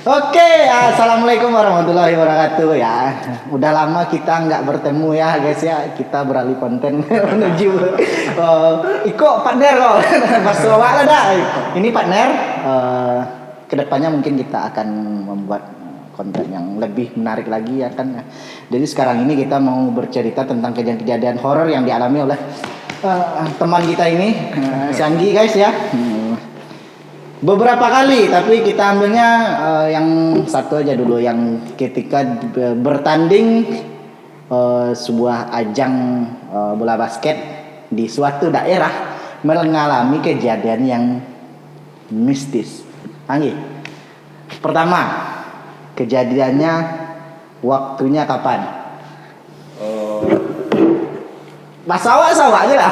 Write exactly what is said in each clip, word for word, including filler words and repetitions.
Oke, assalamualaikum warahmatullahi wabarakatuh ya. Udah lama kita nggak bertemu ya guys ya. Kita beralih konten menuju eh, iko partner kok. Pas awak lah dah. Ini partner. Eh, kedepannya mungkin kita akan membuat konten yang lebih menarik lagi ya kan. Jadi sekarang ini kita mau bercerita tentang kejadian-kejadian horor yang dialami oleh eh, teman kita ini, eh, si Anggi guys ya. Hmm. Beberapa kali, tapi kita ambilnya eh, yang satu aja dulu, yang ketika be- bertanding eh, sebuah ajang eh, bola basket di suatu daerah mengalami kejadian yang mistis. Anggi, pertama, kejadiannya waktunya kapan? Oh, Bahasa awak, bahasa awak je lah.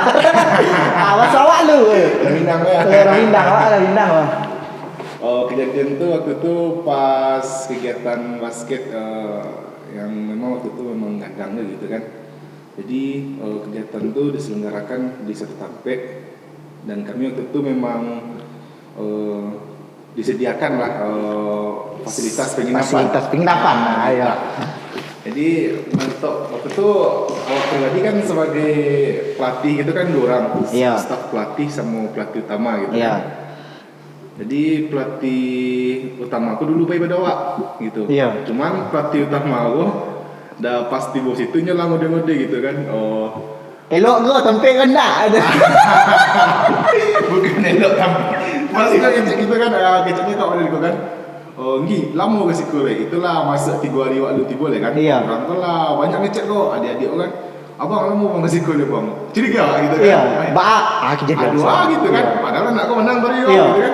Ah, bahasa awak lu. Minang ya. Eh, Orang Minang, awak orang Minang lah. Oh, kejadian tu waktu tu pas kegiatan basket eh, yang memang waktu tu memang gadang tu gitu kan. Jadi eh, kegiatan tu diselenggarakan di satu tampek dan kami waktu tu memang eh, disediakan lah eh, fasilitas penginapan. Fasilitas penginapan, ah, ya. Jadi untuk waktu tu awak pribadi kan sebagai pelatih gitu kan dua orang, Iya. Staf pelatih sama pelatih utama gitu Ya. kan. Jadi pelatih utama aku dulu pai pada awak gitu. Iya. Cuman pelatih utama aku dah pas tibo situ nyo lah ngode-ngode gitu kan. Oh, Elok ke tampil rendah ada. Bukan elok tampil. Pas kita kecek kita kan, ah, keceknya kau ada kan. Oh, Nggi, lamo ka siko lai. Itulah masa tigo hari awak lu tibo lai kan. Iya. Orang tu lah banyak ngecek kau, adik-adik kau kan. Abang lamo bang ka siko lai bang. Curiga awak gitu kan. Iya. Eh, Ba ah kejadian. Aduh ah gitu kan. Iya. Padahal anak kau menang tadi Iya. gitu kan.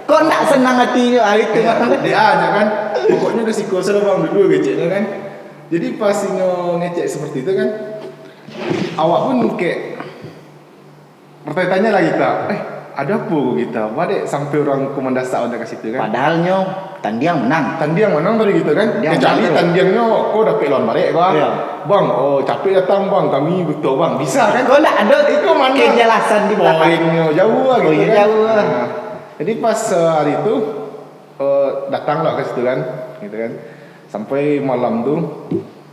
Kok ndak senang hati itu hari itu? Iya, dia aja kan. Pokoknya ka siko salah bang dulu keceknya kan. Jadi pas inyo ngecek seperti itu kan. Awak pun kayak bertanya-tanya lah kita. Eh, ada apa kok kita? Badek sampai orang ko mandasak awak ka situ kan. Padahal nyo tandiang menang. Tandiang menang tadi gitu kan. Tandiang Kecuali menang. Tandiangnyo kau dapek lawan barek kau. Iya. Bang, oh capek datang bang, kami butuh bang. Bisa kan? Kok ndak ada Iko mana? Kejelasan di belakang. Poinnyo jauh lah gitu Poinnyo kan. jauh lah. Nah, jadi pas eh, hari itu eh, datang lah ke situ kan, gitu kan. Sampai malam tu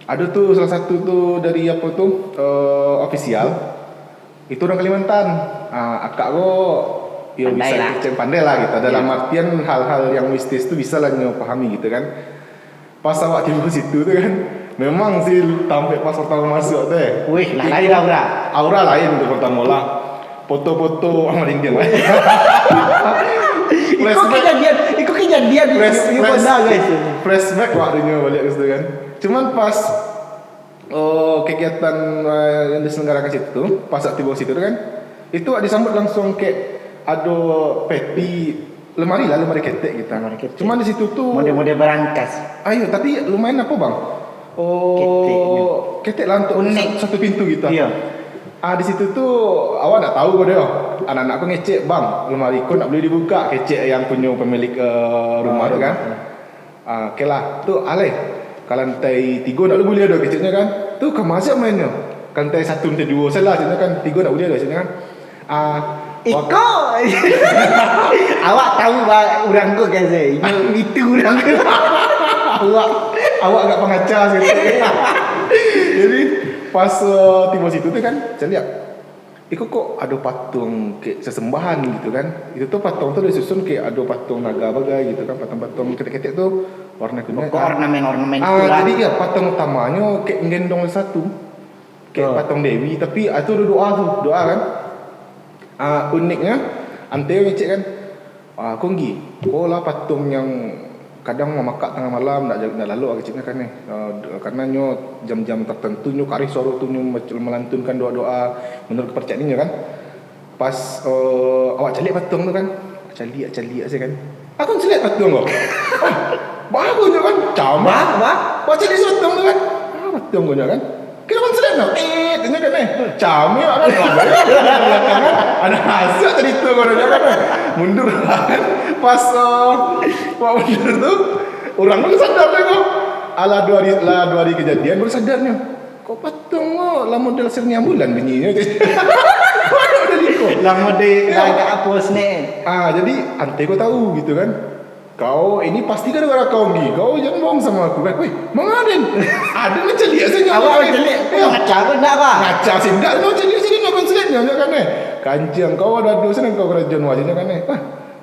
ada tu salah satu tu dari apa tu eh, ofisial. Itu orang Kalimantan. Ah, akak ko yo Pandai bisa lah. kecek pandai lah gitu. Dalam Iya. Artian hal-hal yang mistis tu bisa lah nyo pahami gitu kan. Pas awak tiba situ tu kan, memang sih tampek pas pertama masuk tu eh. Wih, lah lain aura. Aura lain tu pertama lah. Foto-foto orang merinding lah. Iko kejadian, iko kejadian di Flash- di flash- Honda guys. Flashback waktunya balik ke situ kan. Cuman pas oh, kegiatan eh, yang diselenggarakan situ tu, pas awak tiba situ tu kan, itu awak disambut langsung kayak ado peti lemari lah, lemari ketek gitu. Lemari ketek. Cuman di situ tu Model-model berangkas. Ayo, tapi lumayan apa bang? Oh, Keteknya. Ketek lah untuk Unik. satu, satu pintu gitu. Iya. Ah di situ tu awak ndak tahu kok dia. Anak-anak aku ngecek bang, lemari kau ndak boleh dibuka. Kecek yang punya pemilik eh, rumah tu kan. Ah, oke lah, tu alai. Kalau lantai tiga ndak boleh ada keceknya kan. Tu ka masuk mainnya. Ka lantai satu, lantai dua salah keceknya kan. Tiga ndak boleh ada keceknya kan. Ah, Iko. Awak tahu bah urang ko guys eh. Inyo itu urang ko. awak awak agak pengacar sikit. Jadi pas uh, tiba situ tu kan, saya lihat, iko kok ada patung kayak sesembahan gitu kan. Itu tu patung tu disusun kayak ada patung naga bagai gitu kan, patung-patung ketek-ketek tu warna kuning. Pokok ornamen-ornamen Ah, tu lah. Jadi ya patung utamanya kayak gendong satu. Kayak Oh. Patung Dewi, tapi ah, itu ada doa tu, doa kan. Ah, uniknya, ante ngecek kan, ah, konggi, ko lah patung yang kadang mamakak tangah malam, nak, nak lalu keceknya kan ni. Ah, karena nyo jam-jam tertentu nyo karih suara tu nyo mac- melantunkan doa-doa menurut kepercayaan nyo kan. Pas uh, awak caliak patung tu kan, caliak caliak saja kan. Aku caliak patung kau. Bagus nyo kan, camah. Bah, bah. Awak caliak patung tu kan. Ah, patung kau nyo kan. Kira kan caliak tau. Eh, tanya kan eh. Camah kan. Ada hasil cerita kau nyo kan. Mundur kan. Pas uh, awak mundur tu, orang pun sadar deh kau. Alah dua hari, lah dua hari kejadian baru sadar nyo. Kok patung ko lah model sirni ambulan bunyinyo. Lah model agak apa snack. Ah, jadi ante ko tahu gitu kan. Kau, ini pasti gara-gara kau, Gi. Kau jan bohong samo aku, kan. Weh, manga den? Ado nan caliak sajo. Awak nan caliak? Yo. Ngaca ko ndak, Pak? Ngaca sih ndak, nan caliak sajo, nan konslet nyo, kan, eh. Kancing kau ado-ado sajo kau karajoan wajah, kan, eh. Wah,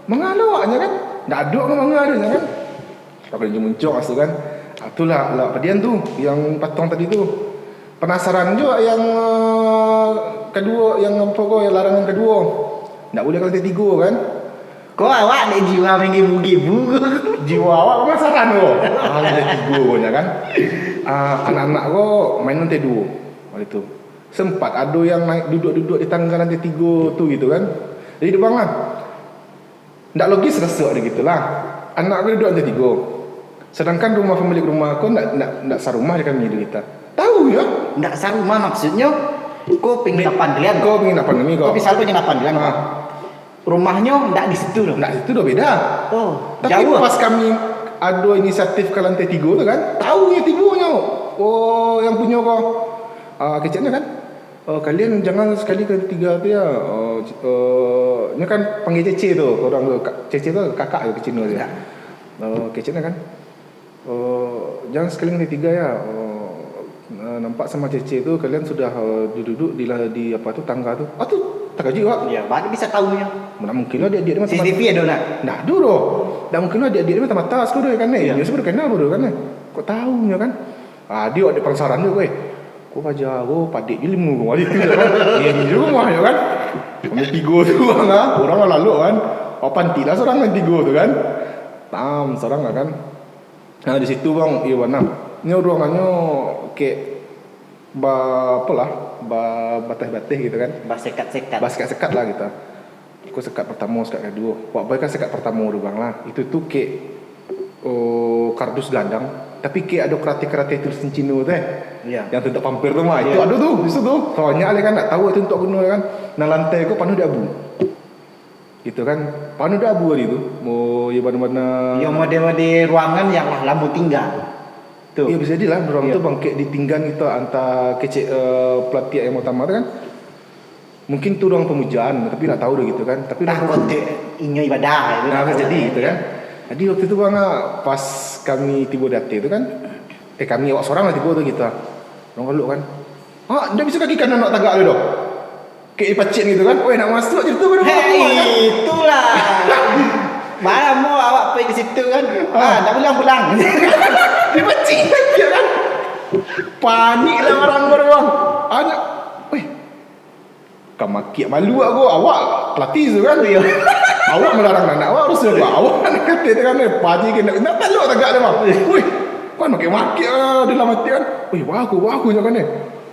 manga lo awaknyo, kan? Ndak ado, kan, manga ado, kan? Pakai baju muncuang asu kan. Ah, tu lah, lah padian tu, yang patong tadi tu. Penasaran juo yang, eh, kaduo, yang apo ko, yang larangan kaduo. Ndak buliah ka lantai tigo kan. Ko awak dek jiwa manggibu-gibu ko. Jiwa awak penasaran ko. Ah, lantai tigo ko nyo kan. Ah, anak-anak ko main lantai duo. Waktu tu. Sempat ado yang naik duduak-duduak di tangga lantai tigo tu gitu kan. Jadi, Bang lah. Ndak logis raso ado gitu lah. Anak ko duduak lantai tigo. Sedangkan rumah pemilik rumah ko ndak, ndak, ndak sarumah di kami tu kita. Tahu yo? Ndak sarumah maksudnyo, ko penginapan kalian? Ko penginapan kami ko. Ko misal penginapan kalian, ah. Rumahnyo ndak di situ doh? Ndak di situ doh, beda. Oh, tapi jauah. Pas kami ado inisiatif ka lantai tigo tu kan, tahu nyo tibo nyo. Oh, yang punyo ko. Ah, keceknyo kan? Oh, kalian jangan sekali ke tiga tu ya. Oh, c-, oh, nyo kan panggil Cece tu, orang tu, Kak, Cece tu kakak tu kecil tu ya. Ya. Oh, kecil kan. Oh, jangan sekali ke tiga ya. Oh, eh, nampak sama Cece tu kalian sudah, eh, duduk di lah, di apa tu, tangga tu. Ah, tu takajut awak. Ya, baru bisa tahu nyo. Mana mungkin lah dia, dia mah C C T V ado nak? Ndak ado doh. Ndak mungkin lah dia, dia mata-mata sekali kan, eh. Ya. Dia sebab kenal baru kan, eh. Kok tahu nyo kan? Ah, dia ada penasaran juga, eh. Ko paja ko padek je limu ko, hari tu kan. Iyo, di rumah je kan. Kami tigo tu, Bang, ah. Urang lah lalok kan. Oh, pantik lah surang kan tigo tu kan. Tam, surang lah kan. Nah, di situ, Bang, iyo bana. Nyo ruangannyo kek ba-, apolah, ba-, bateh-bateh gitu kan. Basekat-sekat. Basekat-sekat lah gitu. Ko sekat pertamo, sekat kaduo. Wak bai ka sekat pertamo tu, Bang, lah. Itu tu kek, oh, kardus gadang, tapi kek ado karateh-karateh tulisan Cino tu, eh. Iya. Yang tuntuak pampir tu mah, itu ado tu, di situ tu. Banyak lah kan, ndak tahu itu untuak guno kan. Nah, lantai ko panuh dek abu. Gitu kan. Panuh dek abu tadi tu. Oh, iyo bana-bana. Iyo, mode-mode ruangan yang lah lamo tingga. Tu. Iyo, bisa jadi lah, ruangan tu bangkek ditinggan gitu, antah kecek, eh, pelatiak yang utama tu kan. Mungkin tu ruang pemujaan, tapi ndak tahu dah gitu kan. Tapi dah ruang kotek inyo ibadah, itu nah, dah bisa tahu jadi lah, gitu ya kan. Jadi waktu itu, Bang, ah, pas kami tibo di ateh tu kan, eh, kami awak sorang lah tibo tu gitu. Urang galak kan. Ah, ndak bisa kaki kanan awak tagak dulu doh. Kayak ipacik gitu kan. Weh, nak masuk je tu baru. Hei, itulah. Malam mau awak pergi ke situ kan. Ah, nak pulang-pulang. Dipacik, ya kan. Panik lah orang baru, Bang. Anak, weh, Ka makiak malu awak ko, awak pelatih tu kan. Iyo. Awak malarang anak awak, harus awak, awak nak kata tu kan, eh, paji kena, nak talok tagak tu, Bang. Wih, kan makiak-makiak lah dalam hati kan. Wih, bagus, bagus je kan, eh.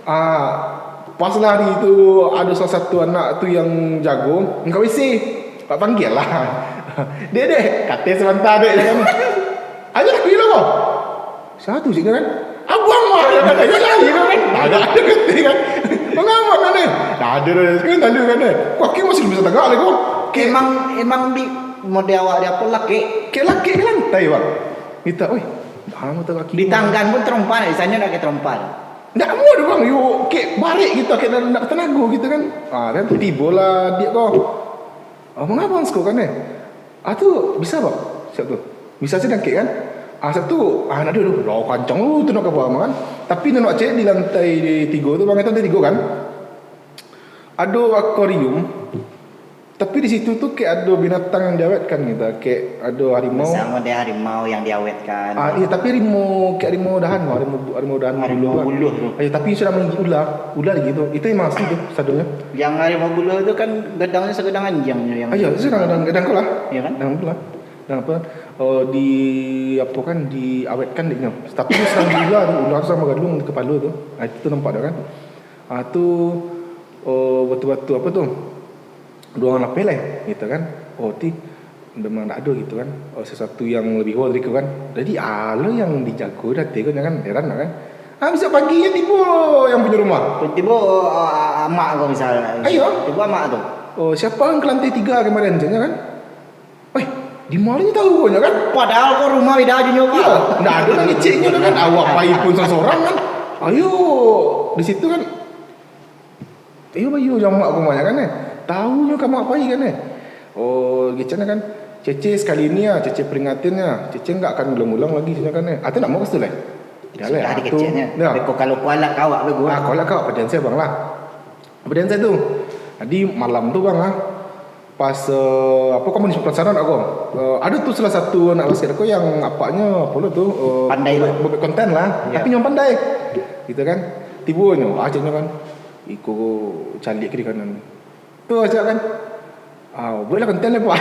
Ah, pas lah hari tu, ada salah satu anak tu yang jago, ka W C. Pak panggil lah. "Dek, dek, kata sebentar, dek," kan. Aja tak kira, Bang. Satu je kan. Abang mah, dia kata, "Ya, ya, ya," kan. Agak ada kata kan. Mangapa kan, eh? Dah ada dah, sekarang tak ada kan, eh. Kaki masih bisa tegak lagi, kok. Emang, emang di mode awak dia apa, lakek? Kek lakek ke lantai, Bang. Kita, oi, dah lama tak kaki. Di tanggan pun terompa, di sana nak ke terompa. Ndak mau dah, Bang. Yo, kek barik gitu, kek nak, nak tenaga gitu kan. Ah, kan tibo lah dia kau. Ah, mangapa, Bang, siko kan, eh? Ah, tu bisa, Bang, siap tu. Bisa se dangkek kan? Ah, siap tu, ah, nak dulu. Lah, kancang lu tu nak ka bawah kan. Tapi nak cek di lantai tigo tu, Bang, itu lantai tigo kan? Ado akuarium. Tapi di situ tu kek ado binatang yang diawetkan gitu. Kek ado harimau. Sama dia harimau yang diawetkan. Ah, iya, tapi harimau, kek harimau dahan, harimau, harimau dahan. Harimau buluah, Bang. Buluah tu. Iya, tapi sudah menggigit ular. Ular lagi tu. Itu emang asli tu, sadonyo. Yang harimau buluah tu kan gadangnya segadang anjingnya yang. Ah, iya, itu sudah gadang, gadang kau lah. Iya kan? Gadang kau lah. Nah, apa, eh, di, apa kan, diawetkan deknyo. Tapi dia serang gila tu, ular tu sama gadung di kepala tu. Ah, itu tu nampak dah kan. Ah, tu, eh, batu-batu apa tu? Ruangan lapeh lah, gitu kan. Oh, ti, memang tak ada gitu kan. Oh, sesuatu yang lebih wow dari itu kan. Jadi, ah, lo yang dijago dah, tu kan, jangan heran lah kan. Ah, besok pagi yang tiba yang punya rumah. Tiba, ah, amak kau misal. Ayo. Tiba amak tu. Oh, siapa yang ke lantai tiga kemarin, kan? Weh, di mana tahu kau kan? Padahal kau rumah beda aja nyo, Pak. Iya, ndak ada nang ngeceknyo kan. Awak pai pun seseorang kan. Ayo, di situ kan. Ayo bayo jamak rumahnya kan, eh. Tahu nyo ka mak pai kan, eh. Oh, geceknya kan. Cece sakali ni ah, Cece peringatin ah, Cece ndak akan ulang-ulang lagi, caknyo kan, eh. Ah, tu ndak mau ka situ lai. Dah lah, Sudah ah, tu, dikeceknyo. dah. Beko kalau kualat ka awak beko. Ah, kualat ka awak, padian se abang lah. Padian se tu. Jadi, malam tu, bang, ah, pas, eh, apo, kamu ni penasaran aku. Eh, ado tu salah satu anak basket aku yang apaknyo, apo lo tu, eh, Pandai lah. buek, buek konten lah. Ya. Tapi nyo pandai. Gitu kan. Tibonyo, ah, caknyo kan. Iko caliak kiri kanan. Tu, cak kan. Ah, bueklah konten lah, Pak.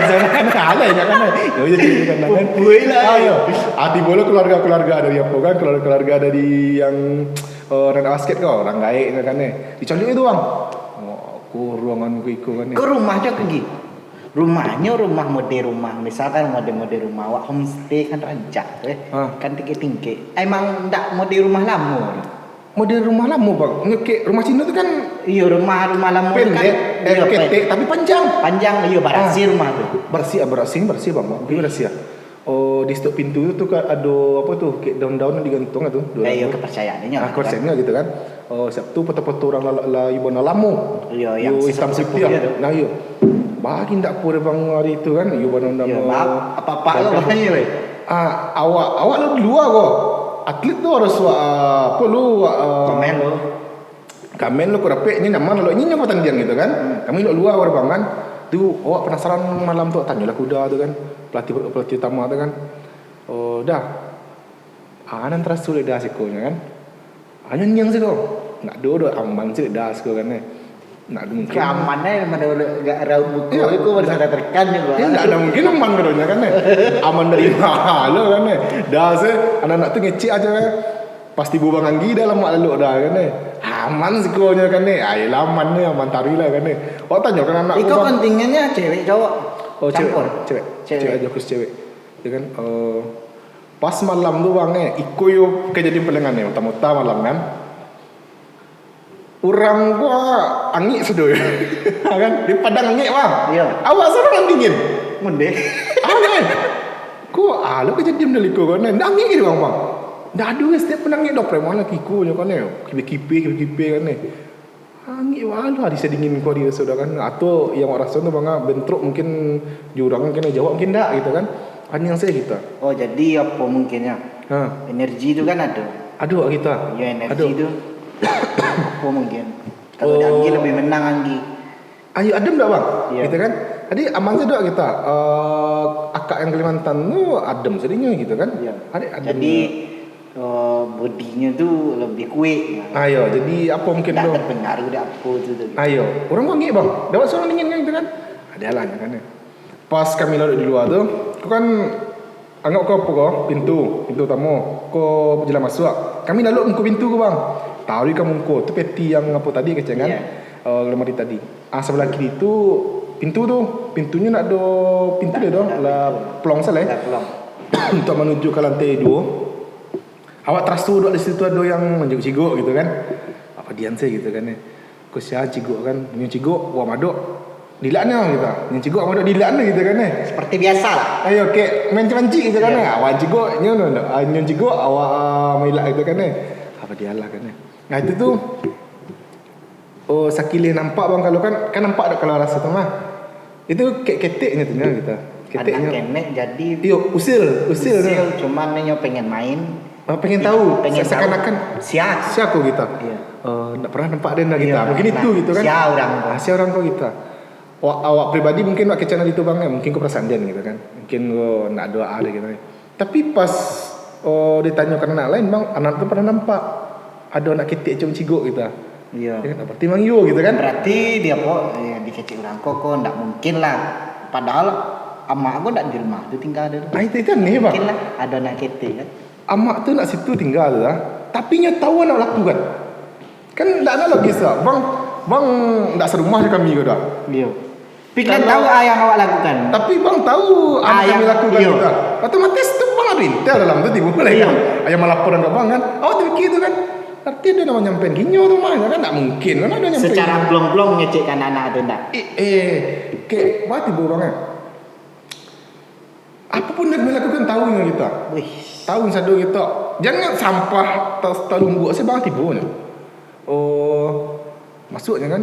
Jangan alai, jangan alai. Yo, yo, caknyo kan. Bueklah. Ah, yo. Ah, tibo lo keluarga-keluarga dari apo kan, keluarga-keluarga dari yang, eh, anak basket ko, urang gaek kan, eh. Dicaliak tu, bang. Oh, ko ruangan ko iko kan, eh. Ko rumah jo ko gi. Rumahnyo rumah mode rumah, misalkan mode-mode rumah awak homestay kan rancak tu, eh. Ha. Kan tingkek-tingkek. Emang ndak mode rumah lamo tu? Model rumah lamo, bang. Nyo kek rumah Cino tu kan Iyo, rumah-rumah lamo tu kan, pendek, eh, iyo, ketek, pe- tapi panjang. Panjang, iyo, barasiah Ah. rumah tu. Barasiah, barasiah, barasiah, bang. Bang. Barasiah. Oh, di setiap pintu tu, tu kan ado apo tu, kek daun-daun yang digantung tu. Eh, iyo, kepercayaan inyo Ah, tu kan. kepercayaan inyo gitu kan. Oh, siap tu foto-foto urang lah, lah, lah, ibo nan lamo. Iyo, yang Yo, hitam sesepuh-sepuh putiah. Iyo tu. Nah, iyo. Bagi ndak pun bang hari tu kan, iyo, bana-bana Iyo, ma-, maaf, apa-apa lo bang. Ah, awak, awak lo di lua ko. Atlet tu harus wak, ah, apo lo, wak, ah, Komen lo. Kamen lo ko dapek, inyo nyaman lo, inyo nyo batandiang gitu kan. Hmm. Kami lo lua ko bang kan. Tu awak penasaran malam tu, tanyolah kuda tu kan. Pelatih, pelatih utama tu kan. Oh, dah. Ah, nan taraso dek dah siko nyo kan. Anyo niang siko. Ndak ado doh, aman siko dah siko kan, eh. Ndak ado mungkin. Keamanannyo mana udah gak raut muka Iyo. Iko baru sadar tekan juga. Iyo, ndak ado mungkin aman katonyo kan, eh. Aman dari ma lo kan, eh. Dah se, anak-anak tu ngecek aja kan. Pas tibo Bang Anggi dah lamak lalok dah kan, eh. Aman siko nyo kan, eh. Ayolah aman ni, aman tari lah kan, eh. Awak tanyo kan anak Iko ko, Bang. Kontingennyo cewek cowok? Oh, cewek. Campur? Cewek. Cewek. Cewek aja, khusus cewek. Yo kan, eh, pas malam tu, Bang, eh, iko yo kajadian paling aneh, mota-mota malam kan. Urang ko angek sado. Ha kan? Di Padang angek, Bang. Iyo. Awak surang nan dingin. Munde. Ah, kan? Ko, ah, lo kajadian dari ko kan. Ndak angek ke, Bang, Bang? Ndak ado, setiap pun angek dah preman lah, kiko nyo kan, eh. Kipe-kipe, kipe-kipe kan, eh. Angek baru lah, di sadingin ko di raso dah kan. Atau yang awak raso tu, Bang, ah, bentrok mungkin jurang, mungkin jawab, mungkin ndak gitu kan. Kan yang saya kita. Oh, jadi apo mungkinnyo? Ha. Energi tu kan ado. Ado awak kita. Yo, energi Ado. Tu apo mungkin? Kalau Oh. Anggi lebih menang Anggi. Ayo adem dak, Bang? Iyo. Gitu kan. Jadi aman sajo kita. Eh, akak yang Kalimantan tu adem sadinyo gitu kan. Iyo. Ado adem. Jadi, eh, bodinyo tu lebih kuek. Ah, iyo. Jadi apo mungkin Ndak tu? Terpengaruh dek apo tu, tu. Ah, iyo. Urang ko angek, Bang. Dak surang dingin kan gitu kan. Ado lah kan. Pas kami lalok di lua tu, tu kan anggap ko apo ko, pintu, pintu utamo, ko jalan masuak. Kami lalok muko pintu ko, Bang. Taruih ka muko, tu peti yang apo tadi kecek kan? Iyo. Eh, lamari tadi. Ah, sabalah kiri tu pintu tu, pintunyo ndak ado pintu Ndak ado, tu, ndak lah pintu. Plong salah. Lah plong. Untuak manuju ka lantai duo. Awak taraso duduak di situ ado yang mancigok-cigok gitu kan. Apo dian se gitu kan, eh. Ko sia cigok kan, nyo cigok, wah madok. Dilaknyo gitu. Nyo cigok madok dilaknyo gitu kan, eh. Seperti biasa lah. Ayo, kek mancik-mancik gitu kan, Iyo. eh. Awak cigok, nyo, nyo, nyo. Ah, nyo cigok, awak, ah, mailak gitu kan, eh. Apo dialah kan, eh. Nah, itu tu, oh, sakilih nampak, Bang, kalau kan, kan nampak dak kalau raso tu mah. Itu kek keteknyo tu nyo gitu. Keteknyo. Anak kenek jadi Iyo, usil, usil tu. Usil, cuman nyo pengen main. Ah, pengen tahu, Pengen tahu. seakan-akan Sia. sia ko gitu. Iyo. Eh, ndak pernah nampak den dah gitu. Iyo, Mungkin nah, itu gitu kan. sia urang tu. Ah, sia urang ko gitu. Wa-, awak pribadi mungkin wak kecek di tu, Bang, ya. Mungkin ko perasaan den gitu kan. Mungkin ko ndak ado ah gitu. Tapi pas, oh, ditanyokan anak lain, Bang, anak tu pernah nampak ado anak ketek cuma cigok gitu. Iyo. Ya kan? Berarti Bang iyo gitu kan? Berarti di apo, eh, dikecek urang ko, ko ndak mungkin lah. Padahal amak ko ndak di rumah tu tingga tu. Ah, itu, itu aneh, Bang. Mungkin lah, ado anak ketek kan. Amak tu ndak situ tingga tu lah. Tapi nyo tahu anak laku kan. Kan ndak ada logis lah. Bang, Bang ndak serumah jo kami ko dah. Iyo. Tapi kan Kalau tahu ah yang awak lakukan. Tapi Bang tahu Ah, anak kami yang lakukan iyo. Kita. Otomatis tu Bang ado intel dalam tu tibo lah Iyo. kan. Yang malaporan ka Bang kan. Awak tu pikir tu kan. Arti dia nak menyampaikan kinyo tu mah kan, tak mungkin kan ada nyampai. Secara plong-plong ngecek ka anak-anak tu ndak? Eh, eh, kek, wah tibo Bang kan. Apapun yang kami lakukan tahu dengan kita. Wih. Tahu sado kita. Jangan sampah tas talumbuak se Bang tibo nyo. Oh, masuknya kan.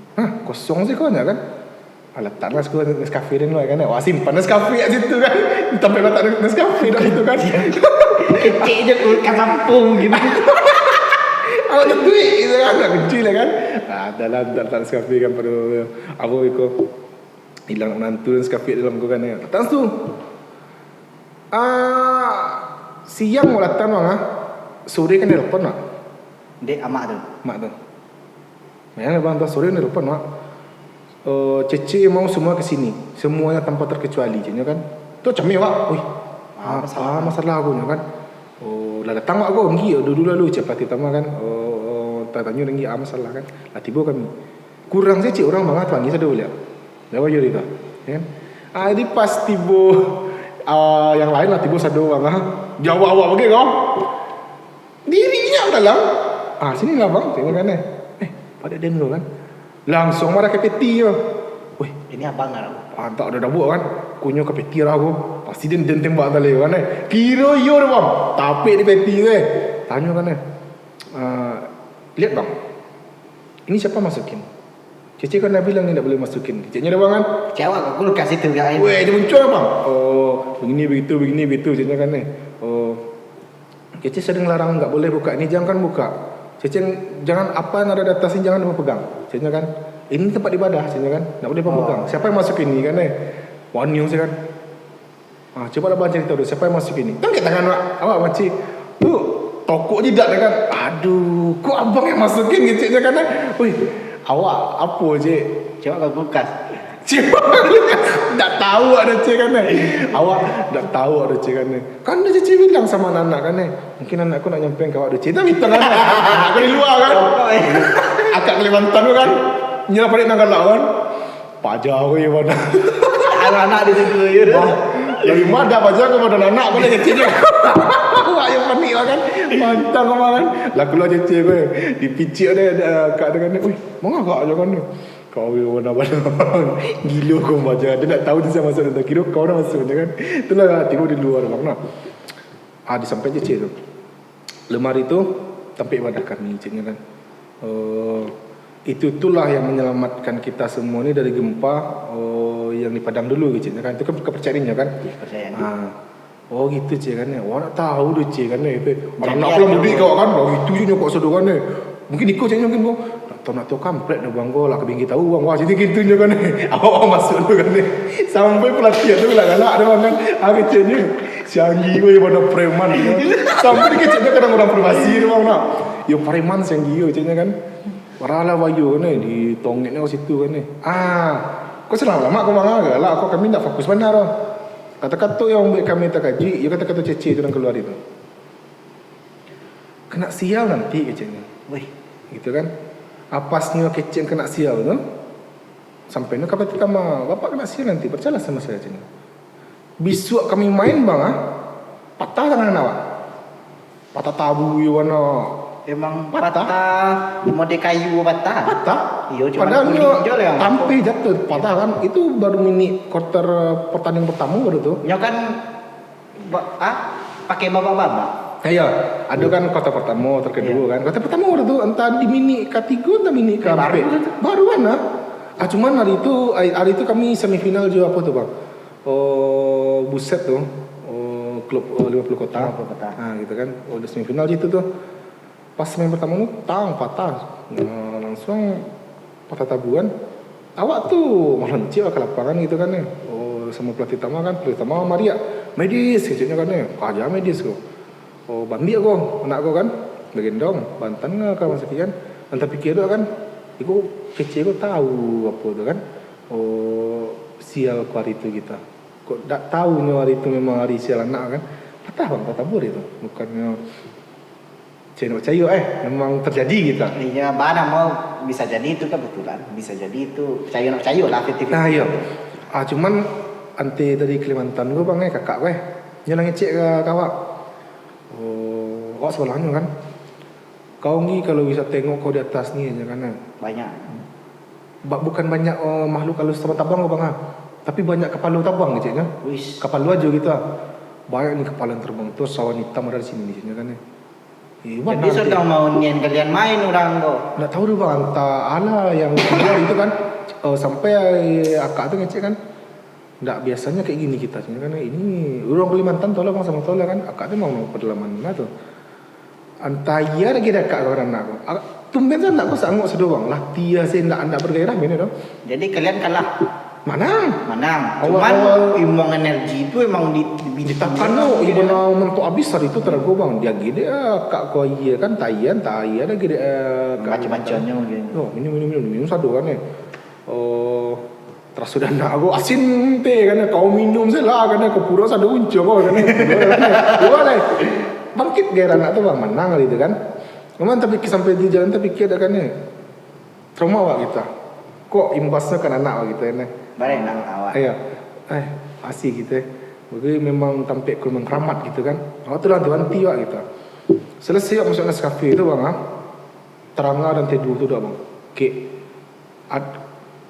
"Hah, kosong siko," nyo kan. Ah, latak lah siko Nescafe den lah kan. Wah, simpan Nescafe kat situ kan. Tampek latak Nescafe kat situ kan. Kecek je kulkas kampung gitu. Awak nyetuik gitu kan. Nak kunci lah kan. Ah, dalam latak Nescafe kan, pado apo iko. Ilang nak manantu Nescafe dalam ko kan. Latak tu. Ah, siang mau latak bang ah. Sore kan nelpon mak. Dek amak tu. Mak tu. Bayangkan bang, dah sore ni depan mak. Uh, Cece mau semua ke sini. Semuanya tanpa terkecuali, caknyo kan. Tu cameh mak. Wih. Ah, Ah, masalah. Ah, masalah aku nyo kan. Oh, lah datang mak aku, nggi dulu lalu cek pelatih tama kan. Oh, oh, tatanyo nggi ah masalah kan. Lah tibo kami. Kurang cek orang bang, tu angin sado baliak. Dah bayar itu. Ya kan? Ah, jadi pas tibo ah, yang lain lah tibo sado bang ah. Jawab awak bagai kau. Diri inyo dalam. Ah, sini lah bang, tengok kan eh. Eh, pada den dulu kan. Langsung marah ke peti tu. Weh, Ini abang lah. ah, tak ada dabuk kan. Kunyo ke peti lah aku. Pasti den, den tembak tali kan eh. Kiro iyo dah bang. Tapik di peti tu eh. Tanyo kan eh. Ah, lihat bang. Ini siapa masukin? Cece kan dah bilang ni tak boleh masukin. Ceknya dah bang kan. Cewek aku lu kasih tu kan. Weh, dia muncul bang. Oh, begini begitu, begini begitu. Ceknya kan eh. Oh, Cece sering larang nggak boleh buka ini, jangan buka. Cece jangan apa yang ada di atas ini jangan dipegang. Cece kan, ini tempat ibadah, cece kan, nggak boleh pegang. Siapa yang masuk ini kan eh? Wani saya kan. Ah, coba lah bang cerita dulu, siapa yang masuk ini? Tangkap tangan awak, awak makcik. Tu, tokok jidak dia kan. Aduh, kok abang yang masukin keceknya kan eh? Wih, awak apa cek? Cewek aku kulkas. Cik, tak tahu ada cek kan eh. Awak tak tahu ada cek kan eh. Kan dah Cece bilang sama anak kan eh. Mungkin anak aku nak nyampaikan ke awak tu cek. Tapi tangan aku di luar kan. Akak Kalimantan tu kan. Nyerah panik nang galak kan. Paja aku yang mana. Anak-anak di situ ya. Dari mana paja aku pada anak aku dah kecil je. Awak yang panik lah kan. Pantang apa kan. Lah keluar Cece aku eh. Dipicik ada, ada akak tu kan. Wih, mangagak je kan. Kau yang mana-mana. Gilo kau baca. Dia nak tahu dia siapa masuk dalam. Kira kau dah masuk je kan. Itulah tiba di luar bang nah. Ah, disampai Cece tu. Lemari tu tampik ibadah kami ceknya kan. Oh, Itu itulah yang menyelamatkan kita semua ni dari gempa, oh, yang di Padang dulu, keceknyo kan. Itu kan kepercayaan inyo kan. Kepercayaan. Ah. Oh gitu, cek kan. Wah, nak tahu tu, cek kan, itu. Anak-anak pulang mudik kau kan. Wah, itu je nyokok sado kan. Mungkin iko ceknyo mungkin kau. Nak tahu, nak tahu kampret dah bang kau lah, kebingki tahu bang. Wah, jadi gitu nyo kan. Awak masuk tu kan. Sampai pelatih tu lah galak dah bang kan. Ah, keceknyo. Si Anggi kau yang pada preman. Sampai dikeceknyo kadang orang permasi tu bang nak. Yo preman si Anggi kau ceknyo kan. Parah lah bayu kan eh, di tongeknyo situ kan eh. Ah, kau selama-lama kau mangga lah, kau kami ndak fokus bana doh. Kato-kato yang buek kami takajuik, iyo kato-kato cecek tu nan kaluar itu. Kena sial nanti keceknyo. Weh. Gitu kan. Apasnyo kecek kena sial tu. Sampai nyo ka Patih Tama, bapak kena sial nanti, percayalah sama saya keceknyo. Bisuak kami main bang ah, patah tangan awak. Patah tabu iyo bana. Emang patah. Patah, mode kayu patah. Patah. Iyo, cuman padahal nyo tampih jatuh, patah kan. Itu baru minik kuarter pertandingan pertama baru tu. Nyo kan ba- ah, pakai babak-babak. Iyo, ado kan kuarter pertama, kuarter kedua kan. Kuarter pertama baru tu, entah di minik katigo, entah minik keempat. Baru kan lah. Ah, cuman hari tu, hari tu kami semifinal jo apa tu bang? Oh, Buset tu, oh, klub, oh, lima puluh Kota. Lima puluh Kota. Ha, gitu kan. Oh, udah semifinal je itu tu. Pas main pertama tu, tang, patah. Nah, langsung patah tabuan. Awak tu maloncik lah ke lapangan gitu kan eh. Oh, sama pelatih Tama kan, pelatih Tama mariak. Medis, keceknyo kan eh. Kaja medis tu. Oh, bambiak ko, anak ko kan. Bagendong, bantan ka rumah sakit kan. Entah pikir tu kan. Iko kecek ko tahu apa tu kan. Oh, sial ko hari tu kita. Kok dak tahu nyo hari tu memang hari sial anak kan. Patah bang, patah tabu hari tu. Bukannyo cek nak percaya eh, memang terjadi gitu. Iya, bana mau bisa jadi itu kebetulan, bisa jadi itu percaya nak percaya lah fifty fifty. Nah, iya. Ah, cuman ante dari Kalimantan ko bang eh, kakak ko eh. Nyo lah ngecek ka, ka awak. Oh, awak sabalah nyo kan. Kau ni kalau bisa tengok kau di atas ni aja kan. Banyak. Ba- bukan banyak, oh, makhluk halus tabang-tabang ko bang ah. Tapi banyak kapalo tabang keceknyo. Wish. Kapalo aja gitu ah. Banyak ni kapalo yang terbang tu, sawan hitam ada di sini keceknyo kan. Eh, jadi sudah mau nian kalian main orang tu. Ndak tahu tu bang, entah Allah yang keluar itu kan. Oh, sampai akak tu ngecek kan. Ndak biasanya kayak gini kita kan. Ini urang Kalimantan tahu lah bang, sama tahu lah kan. Akak tu memang pedalaman lah tu. Antah iya lagi dakak kawan anak ko. Ah, tumben sanak ko sanggup sado bang. Latiah se ndak, ndak bergairah main tu. Jadi kalian kalah? Manang. Manang. Cuman awal-awal imbang energi tu emang di, di, ditakan tu, imbang mentok habis hari tu tarago bang. Dia gede ah, kak ko iya kan, taian, taian lagi dek, eh, kak. Macam-macamnya mungkin. Oh, minum, minum, minum, minum sado kan eh. Oh, Taraso dah nak ko asin teh kan, kau minum se lah kan, kau pura sado unco ko kan. Dua lah. Bangkit gairah anak tu bang, manang hari tu kan. Memang tapi sampai di jalan tapikia dah kan. Trauma awak kita. Kok imbasnya kan anak awak kita kan. Barang nak awak. Iya. Eh, asi kita. Bagi memang tampek kurang keramat gitu kan. Awak tu lah henti awak kita. Selesai awak masuk Nescafe tu bang ah. Teranga dan teduh tu dah bang. Kek Ad-,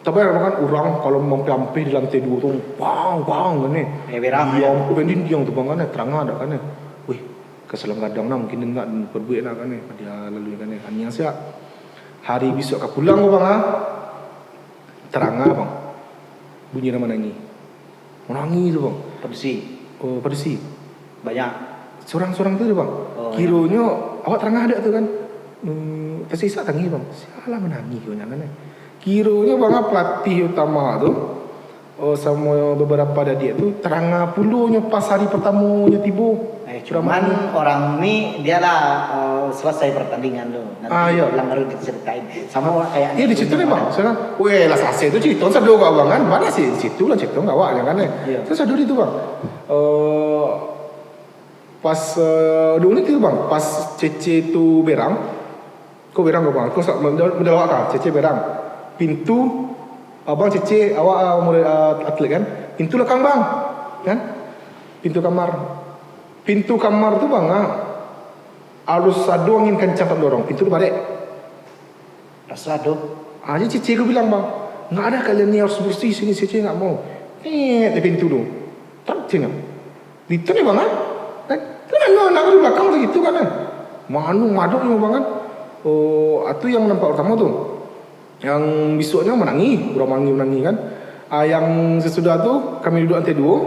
tabayang kan urang kalau mampih-ampih di lantai duo tu, bang, bang, kan ni. Eh, berang, diam, kan dindiang tu, bang, kan, terang ada, kan ni. Wih, ka salam gadang nah, mungkin nak berbuat nak, kan ni. Dia lalu, kan ni. Aniang siap. Hari besok ka pulang ko, bang, ah. Terang, ah, bang. Bunyi urang manangih. Manangih tu, bang. Padusi. Oh, padusi. Banyak. Surang-surang tu, bang. Oh, ya. Kironyo, awak tarangah adak tu, kan. Hmm, tasisa tangih, bang. Sialah manangih ko nyo, kan, eh. Kironyo, bang, pelatih utama tu, oh, samo beberapa dadiak tu, tarangah pulonyo pas hari pertamonyo tibo. Eh, cuman orang ni, dia lah, eh, selesai pertandingan tu. Nanti ah, iya. Ulang baru diceritain. Sama kayak. Iya, di situ memang. Saya kan, weh, lah selesai tu cerita, sado kau abang kan. Mana sih di situ lah cerita kau awak kan, eh. Iya. Saya sado di tu, bang. Eh, pas, eh, dulu ni tu, bang, pas Cece tu berang. Kau berang kau, bang. Kau sak menjawab kau, Cece berang. Pintu, abang Cece, awak, ah, mulai, ah, atlet kan. Pintu lekang, bang. Kan? Pintu kamar. Pintu kamar tu, bang, ah, harus ado angin kancang tadorong. Pintu tu barek. Raso ado. Ah, jadi Cece ko bilang, bang, nggak ada, kalian ni harus bersih sini, Cece nggak mau. Eh, di pintu tu. Tak, Cece nggak. Di tu ni, bang, ah. Kan? Kan anu anak di belakang tu gitu kan, eh. Manu maduknyo, bang, kan. Oh, itu yang nampak pertama tu. Yang bisuaknyo manangih, urang manangih-manangih kan. Ah, yang sasudah tu, kami duduak lantai duo.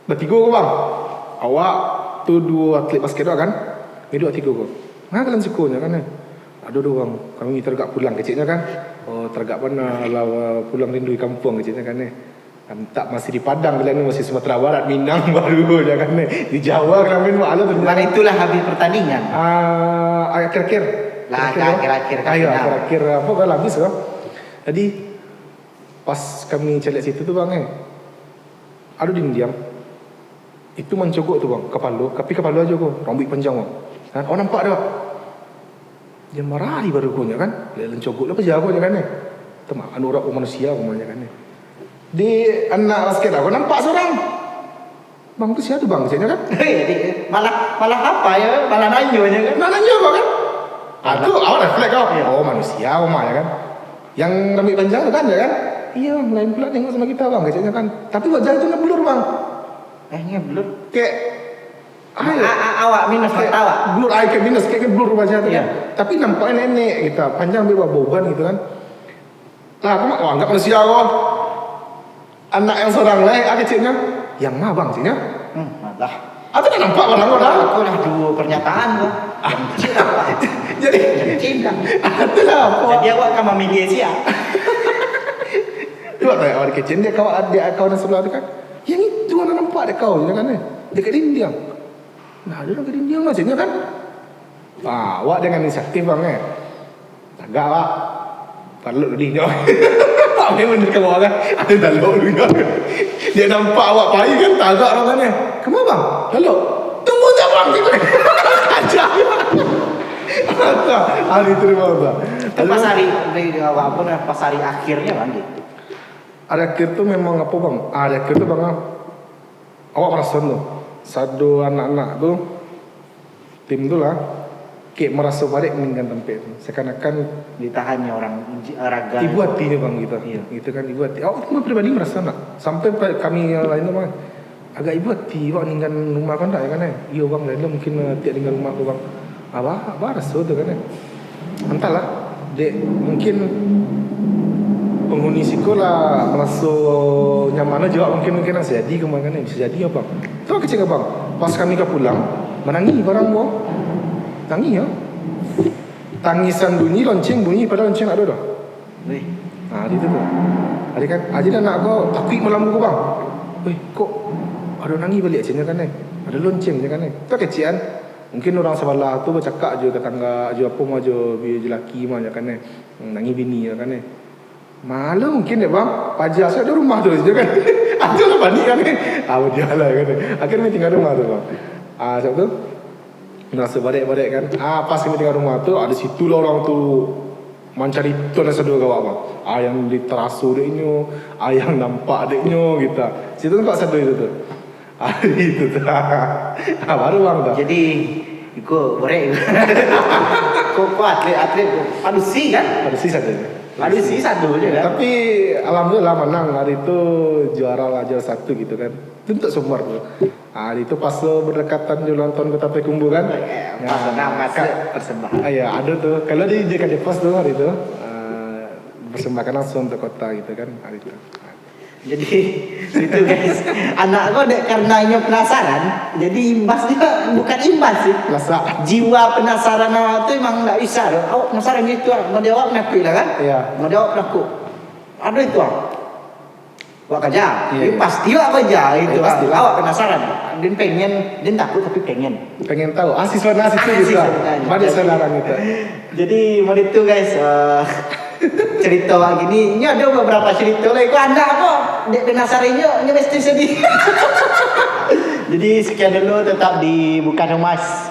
Batigo ko, Bang. Awak tu duo atlet basket tu kan. Kami duduak tigo ko. Nah, kalian siko nyo kan, eh. Aduh, aduh, Bang. Kami taragak pulang keceknyo kan. Oh, taragak bana lah, pulang rindu di kampuang keceknyo kan, eh. Antak masih di Padang, kalian ni masih Sumatera Barat, Minang baru nyo kan, eh. Di Jawa kalian main, Bang, alah tu. Bukan itulah habis pertandingan. Ah, akhir-akhir. Lah, akhir-akhir. Akhir-akhir, ah, iyo, final. Akhir-akhir, apo kan habis kan. Jadi, pas kami caliak situ tu, Bang, eh, ado dindiang. Itu mancogok tu, Bang, kapalo, tapi kapalo ajo ko, rambuik panjang, Bang. Ha, awak nampak tu, Bang? Dia marah baru ko nyo kan. Dia lencogok lah paja ko nyo kan, eh. Temak, anu, urang manusia ko nyo kan, eh. Di anak basket ko nampak surang. "Bang, tu sia tu, Bang?" keceknyo kan. Hei, malah, malah apa yo? Malah nanyo nyo kan. Nah, nanyo ko kan. Ah, tu awak refleks ko. Iyo. Oh, manusia ko mah, yo kan. Yang rambuik panjang tu kan, yo kan. Iyo, Bang, lain pulo nengok samo kito, Bang, keceknyo kan. Tapi wajah tu ngeblur, Bang. Eh, ngeblur? Kek, ah, iyo. A-, a-, awak minus mata awak. Blur, ah, kek minus, kek ngeblur wajah tu kan. Iyo. Tapi nampaknyo nenek gitu, panjang, bauban gitu kan. Lah, aku mah, oh, anggap manusia ko. Anak yang surang lai, ah, keceknyo. "Yang ma, Bang?" keceknyo. Hmm, malah. Aku tak nampak barang ko dah. Aku lah duo pernyataan ko. Ah. Yang kecil apa? Jadi, yang kecil kan. Itulah apa. Jadi awak kan mamilih sia. Cubo tanya awak kecil, dia kawan, dia kawan yang sabalah tu kan. "Yang itu anak nampak dek kau," je kan, eh. Dekat dindiang. Nah, dia dekat dindiang lah, keceknyo kan. Ah, awak dengan inisiatif, Bang, eh. Tagak, Pak. Talok dulu nyo. Pak main bendera ka bawah kan. Ado talok dulu nyo. Dia nampak awak pai kan, tagak awak kan, eh. "Kama, Bang?" "Talok." "Tunggu se, Bang." Aja. Hari tu, Bang, Bang. Itu pas hari, apa, pas hari akhirnyo, Bang, gitu. Hari akhir tu memang apo, Bang? Ah, hari akhir tu, Bang, ah, awak maraso tu, sado anak-anak tu, tim tu lah, kek maraso barek maninggan tampek tu. Seakan-akan ditahan nyo urang, ji-, raga. Ibo atinyo, Bang, gitu. Iyo. Gitu kan, ibo ati. Awak tu pribadi maraso ndak? Sampai pa-, kami yang lain tu, Bang, agak ibo ati awak ninggan rumah ko ndak, yo kan, eh? Iyo, Bang, lain tu mungkin, eh, tiok ninggan rumah ko, Bang. Abah, abah raso tu kan, eh. Antahlah, dek, mungkin penghuni siko lah maraso nyaman ajo, mungkin, mungkin lah, bisa jadi ko mah kan, eh. Bisa jadi, Bang. Tu kecek abang, pas kami ka pulang, manangih barang ko. Tangih, yo. Tangisan bunyi, lonceng bunyi, padahal lonceng ndak ado doh. Weh. Ha, di tu tu. Ado kan, jadi anak ko takuik malam ko, Bang. "Weh, kok ado nangih baliak?" ceknyo kan, eh. "Ado lonceng," ceknyo kan, eh. Tu kecek an. Mungkin urang sabalah tu bacakak jo tatangga, jo apo mah, jo bi-, jo laki mah, ceknyo kan, eh. Hmm, nangih bini, ceknyo kan, eh. Malu mungkin dek, Bang, paja asuak di rumah tu, ceknyo kan. Ado lah panik kan, eh. Ah, dialah kan, eh. Akhirnyo tingga rumah tu, Bang. Ah, sabab tu, maraso barek-barek kan. Ah, pas kami tingga rumah tu, ah, di situ lah urang tu mancari tu lah sado gawak, Bang. Ah, yang ditaraso dek nyo, ah, yang nampak dek nyo, gitu. Situ nampak sado itu tu. Ah, itu tu. Ah, baru, Bang, tu. Jadi, iko borek. Ko, ko atlet, atlet ko. Padusi kan? Padusi sado. Padusi sado je kan? Tapi, alhamdulillah, manang hari tu, juara lah, juara satu gitu kan. Itu untuk Sumbar tu. Ah, hari tu pas berdekatan jo ulang tahun Kota Payakumbuh kan. Eh, pas nak masuk persembahan. Ah, ya, ado tu. Kalau di J K J Pos tu hari tu, ah, persembahkan langsung untuk kota gitu kan, hari tu. Jadi, itu guys, anak ko dek karena inyo penasaran, jadi imbasnyo bukan imbas sih. Lasak. Jiwa penasaran awak tu emang ndak bisa tu. Awak penasaran gitu ah. Mode awak penakut lah kan? Iya. Mode awak penakut. Ado itu ah. Awak kaja. Iya, iya. Pasti awak kaja gitu ah. Pastilah. Awak penasaran. Dia pengen, dia takut tapi pengen. Pengen tahu. Ah, siswa nasi tu gitu. Banyak saudara gitu. Jadi, mode itu guys, eh, cerita awak gini, ini ada beberapa cerita lah. Iko anak ko, dek penasaran inyo, inyo mesti sedih. Jadi, sekian dulu, tetap di Bukan Humas.